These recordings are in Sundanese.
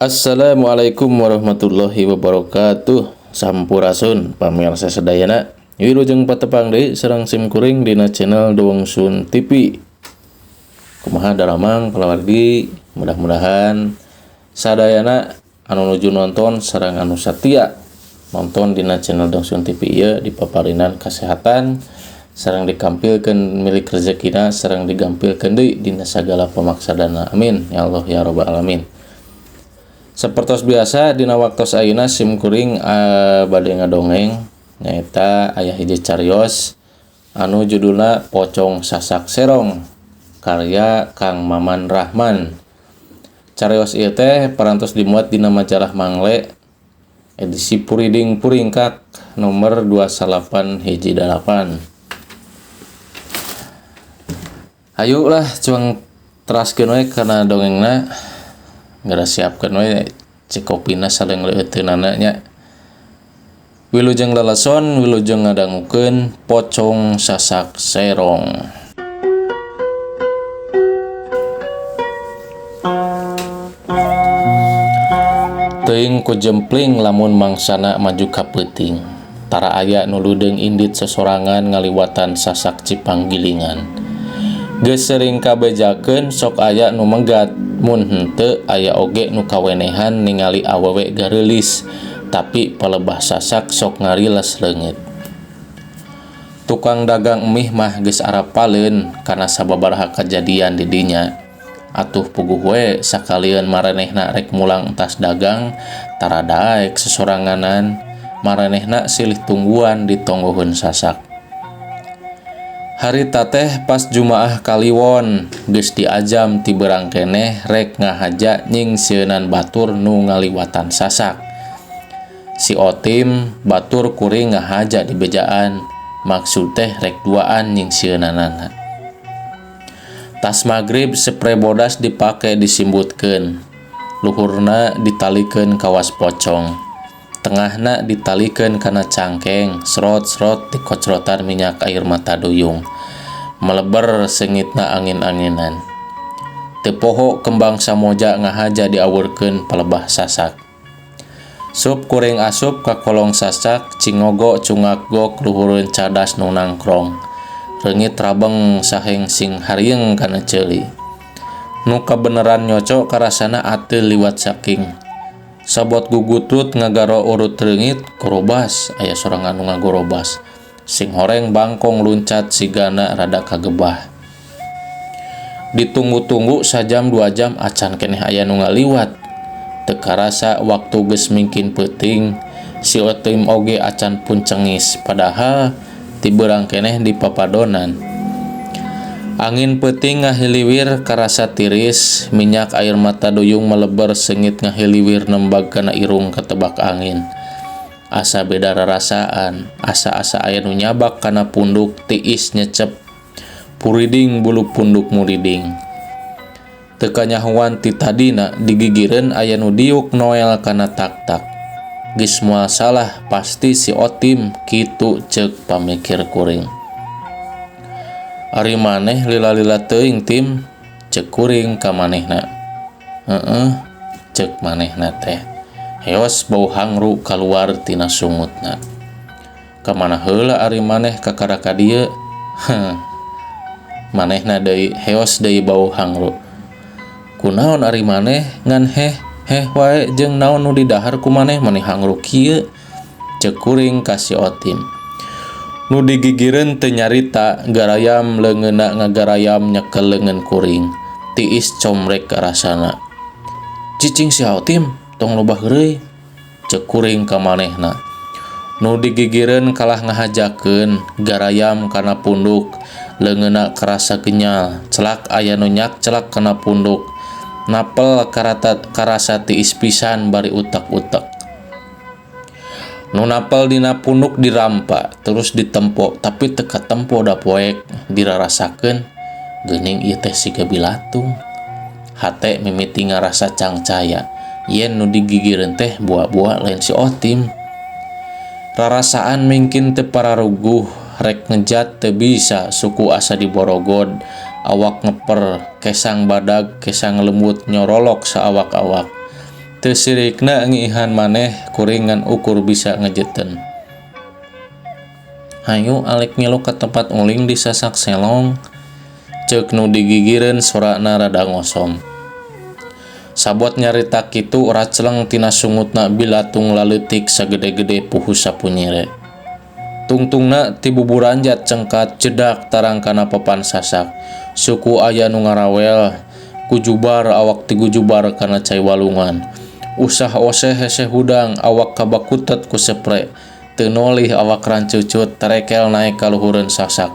Assalamualaikum warahmatullahi wabarakatuh. Sampurasun pamirsa sadayana. Wilujeng patepang deui sareng sim kuring dina channel Dongsun TV. Kumaha daramang palawargi, mudah-mudahan sadayana anu nuju nonton sareng anu satia nonton dina channel Dongsun TV ieu dipaparinan kesehatan sareng dikampilkeun milik rezekina sareng digampilkeun deui dina sagala pamaksadana. Amin ya Allah ya rabbal alamin. Sapertos biasa dina waktos ayeuna sim kuring bade ngadongeng nyaeta aya hiji carios anu judulna Pocong Sasak Serong karya Kang Maman Rahman. Carios ieu teh parantos dimuat dina majalah Mangle edisi Puriding Puringkak nomor 2918. Ayo lah cuang teraskeun we kana dongengna. Geura siapkeun we cekopina saling leuteunana nya. Wilujeng leleson, wilujeng ngadangukeun Pocong Sasak Serong. Teuing ku jempling lamun mangsana maju ka peuting. Tara aya nu leudeung indit sosorangan ngaliwatan sasak Cipanggilingan. Geus sering kabejakeun sok aya nu megat, mun henteu aya oge nu kawenehan ningali awewe gareulis, tapi palebah sasak sok ngariles leungit. Tukang dagang mih mah geus arapaleun kana sababaraha kajadian di dinya. Atuh puguh we sakalieun maranehna rek mulang entas dagang, tara daek sesoranganan, maranehna silih tungguan di tonggoheun sasak. Harita teh pas Jumaah Kaliwon, geus diajam ti beurang keneh rek ngahaja nyingsieunan batur nu ngaliwatan sasak. Si Otim batur kuring ngahaja di bejaan, maksud teh rek duaan nyingsieunan. Tas magrib spray bodas dipake disimbutkeun, luhurna ditalikeun kawas pocong, tengahna ditalikeun kana cangkeng, serot-serot dikocrotan minyak air mata duyung, meleber seungitna angin-anginan. Teu poho kembang samoja ngahaja diawurkeun palebah sasak. Sup kuring asup ka kolong sasak, cingogo cungak gok luhureun cadas nu nangkrong. Reungit rabeng saheng sing harieung kana ceuli. Nu kabeneran nyoco karasana ateul liwat saking. Sabot gugutut ngagaro urut reungit korobas aya sorangan nu ngagorobas. Sing horeng bangkong luncat sigana rada kagebah. Ditunggu-tunggu sajam 2 jam acan keneh aya nu ngaliwat. Teu karasa waktu geus mingkin peuting, si Otim oge acan pun cengis padahal ti beurang keneh di papadonan. Angin peuting ngahiliwir karasa tiris, minyak air mata duyung meleber seungit ngahiliwir nembag kana irung katebak angin. Asa beda rarasaan, asa-asa aya nu nyabak kana punduk tiis nyecep puriding bulu punduk muriding. Teu kanyahoan ti tadina digigireun aya nu diuk noel kana tak-tak. Geus moal salah pasti si Otim kitu ceuk pamikir kuring. Ari maneh lila-lila teuing Tim, ceuk kuring ka manehna. Heeh, ceuk manehna teh. Heos bau hangru kaluar tina sungutna. Ka mana heula ari maneh kakara ka dieu? Heh. Manehna deui heos deui bau hangru. Kunaon ari maneh ngan heh heh wae jeung naon nu didahar ku maneh maneh hangru kieu? Ceuk kuring ka si Otim. Nu digigireun teu nyarita, garayam leungeunna ngagarayam nyekel leungeun kuring. Tiis comrek karasana. Cicing si Otim, tong loba heureuy. Ceuk kuring ka manehna. Nu digigireun kalah ngahajakeun, garayam kana punduk, leungeunna karasa kenyal, celak aya nu nyak celak kana punduk. Napel karasa tiis pisan bari utek-utek. Nu napel dina punduk dirampa terus ditempo, tapi teu katempo da poek dirarasakeun geuning ieu teh siga bilatung. Hate mimiti ngarasa cangcaya yen nu digigireun teh buah-buah lain si Otim. Rarasaan mingkin teu pararuguh, rek ngejat teu bisa, suku asa diborogod, awak ngeper, kesang badag, kesang lembut nyorolok saawak-awak. Teu sirikna ngiihan maneh kuring ngan ukur bisa ngejeteun. Hayu alik ngilu ka tempat uling di sasak selong. Ceuk nu digigireun sorana rada ngosom. Sabot nyarita kitu racleng tina sungutna bilatung laleutik sagede-gede puhu sapu nyere. Tungtungna ti buburanjat cengkat jedak tarang kana papan sasak. Suku aya nu ngarawel. Kujubar awak tigujubar kana cai walungan. Usah oseh hese hudang awak kabakutet ku sepre. Teu nolih awak rancucut terekel naek ka luhureun sasak.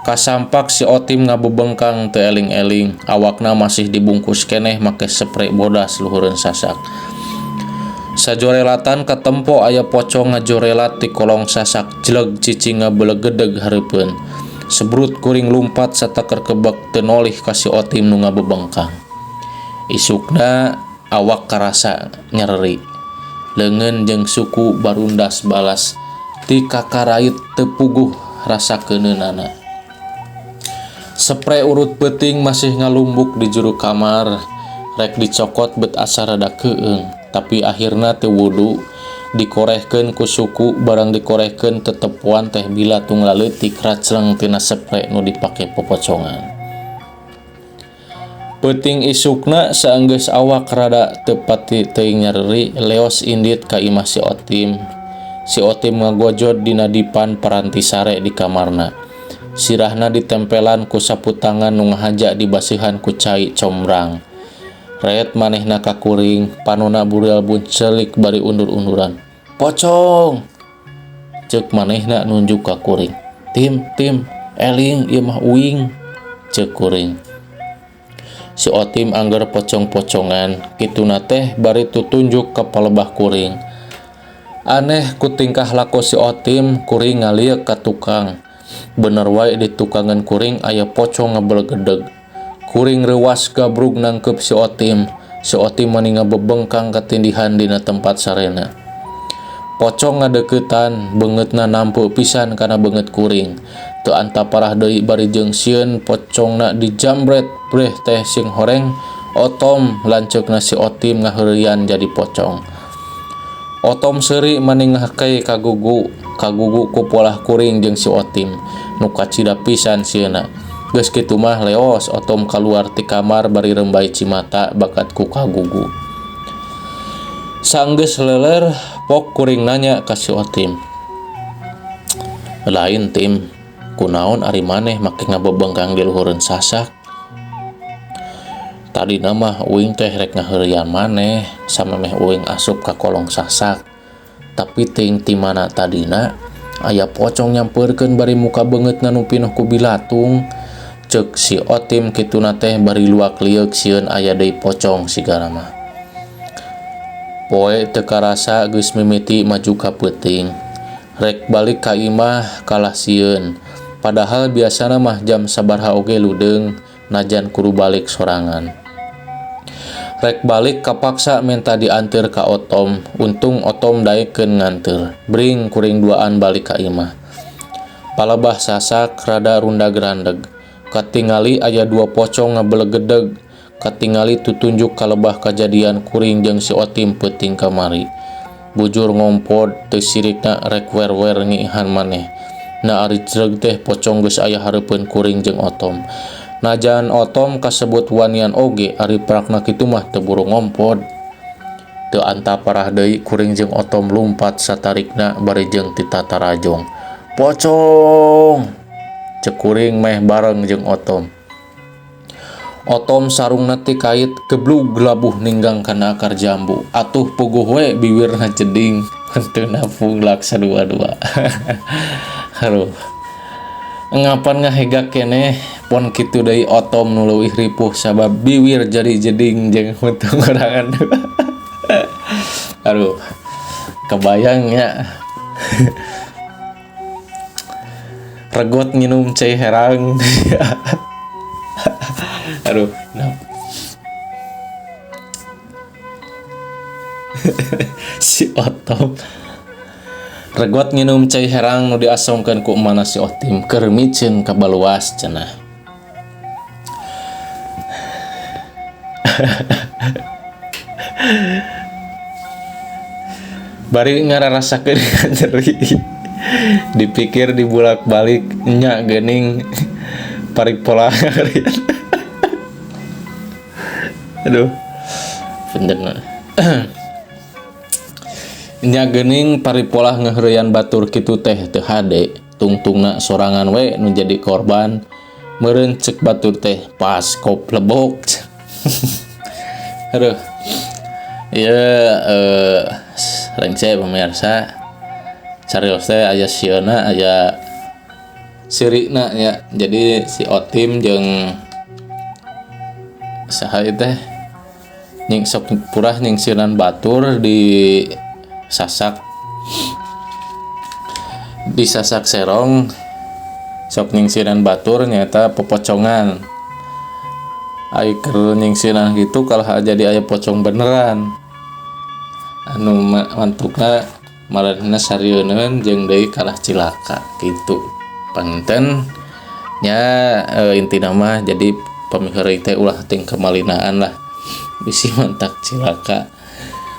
Kasampak si Otim ngabebengkang teu eling-eling, awakna masih dibungkus keneh make sepre bodas luhureun sasak. Sajorelatan katempo aya pocong ngajorelat ti kolong sasak jleg cicing ngabelegedeg hareupeun. Sebrut kuring lumpat sataker kebek teu nolih ka si Otim nu ngabebengkang. Isukna awak karasa nyereri. Leungeun jeung suku barundas balas ti kakarait teu puguh rasa keuneunana. Sepre urut peuting masih ngalumbuk di juru kamar, rek dicokot bet asa rada keueung, tapi akhirna teu wudu. Dikorehkeun ku suku barang dikorehkeun tetepuan teh bilatung laleutik racleng tina sepre nu dipake popocongan. Peuting isukna saenggeus awak rada teu pati teuing nyereri leos indit ka imah si Otim. Si Otim ngagojod dina dipan paranti sare di kamarna. Sirahna ditempelan ku sapu tangan nu ngahaja dibaseuhan ku cai combrang. Reet manehna ka kuring, panona burial buncelik bari undur-unduran. Pocong! Ceuk manehna nunjuk ka kuring. Tim, tim, eling ieu mah uing, ceuk kuring. Si Otim angger pocong-pocongan, kituna teh bari tutunjuk ka palebah kuring. Aneh ku tingkah lako si Otim, kuring ngalieuk ka tukang. Bener wae di tukangan kuring aya pocong ngabelegedeg. Kuring reuwas gabrug nangkeup si Otim. Si Otim mani ngabebengkang katindihan dina tempat sarena. Pocong ngadeuketan, beungeutna nampu pisan kana beungeut kuring. Teu antaparah deui bari jeung sieun pocongna dijambret breh teh sing horeng. Otom lanceukna si Otim ngaheureuyan jadi pocong. Otom seuri mani ngahakei kagugu, kagugu ku polah kuring jeung si Otim nu kacida pisan sieuna. Geus kitu mah leos Otom kaluar ti kamar bari rembay cimata bakat ku kagugu. Sanggeus leuler pok kuring nanya ka si Otim. Lain Tim, kunaon ari maneh make ngabebengkang di luhureun sasak? Tadina mah uing teh rek ngaheureuyan maneh samemeh uing asup ka kolong sasak. Tapi ting ti mana tadina aya pocong nyampeurkeun bari muka beungeutna nu pinuh ku bilatung. Ceuk si Otim kituna teh bari luak lieuk sieun aya deui pocong sigana mah. Poe teu karasa geus mimiti maju ka peuting. Rek balik ka imah kalah sieun. Padahal biasana mah jam sabaraha oge ludeung najan kudu balik sorangan. Rek balik kapaksa menta dianteur ka Otom, untung Otom daekeun nganteur. Bring kuring duaan balik ka imah. Palebah sasak rada rundag-randeg. Katingali aya dua pocong ngabelegedeg. Katingali tutunjuk kalebah kajadian kuring jeung si Otim peuting kamari. Bujur ngompod teu sirikna rek wer-wer ngiihan maneh. Na ari jreg teh pocong geus aya hareupeun kuring jeung Otom. Najan Otom kasebut wanian oge ari prakna kitu mah teu buru ngompod. Teu antaparah deui kuring jeung Otom lumpat satarikna bari jeung titatarajong. Pocong! Ceuk kuring meh bareng jeung Otom. Otom sarungna ti kait geblug labuh ninggang kana akar jambu. Atuh puguh we biwirna jeding henteu napung laksa dua-dua. Aduh. Ngapan ngahegak keneh pon kitu deui Otom nu leuwih ripuh sabab biwir jadi jeding jeung huntu ngorangan. Aduh. Kebayang nya. Regot nginum cai herang. Aduh, nah. Si Otom regot nginum cai herang nu diasongkeun ku emana si Otim keur miceun ka baluas cenah. Bari ngararasakeun nyeri, dipikir dibulak-balik, nya geuning paripolah. Aduh, punten. Nya geuning paripolah ngeuheureuyan batur kitu teh teu hade, tungtungna sorangan we nu jadi korban. Meureun ceuk batur teh pas koplebok. Aduh. Ieu rengse, pemirsa. Carios teh aya sieuna, aya seurina nya. Jadi si Otim jeung saha ieu teh nying sok purah nyingsieunan batur di sasak, di sasak serong, sok nyingsieunan batur nyaeta popocongan. Ai keur nyingsieunan kitu kalah jadi aya pocong beneran anu mantukna maranehna sarieuneun jeung deui kalah cilaka kitu. Panginten nya, intina mah jadi pamiheureuy teh ulah ting kamalinaan lah, bisi mantak cilaka.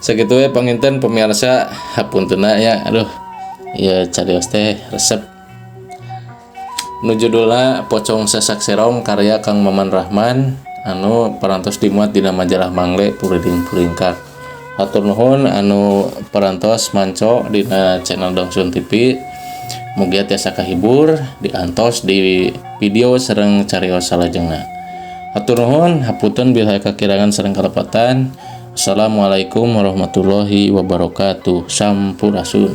Sakitu we panginten, pemirsa, hapuntenna ya. Aduh, ieu carios teh resep nu judulna Pocong Sasak Serong karya Kang Maman Rahman anu parantos dimuat dina majalah Mangle Puriring Puringkak. Hatur nuhun anu parantos manco dina channel Dongsun TV. Mugia tiasa kahibur diantos di video sareng carios salajengna. Hatur nuhun, hapunten bilih aya kakirangan sareng kalepatan. Assalamualaikum warahmatullahi wabarakatuh. Sampurasun.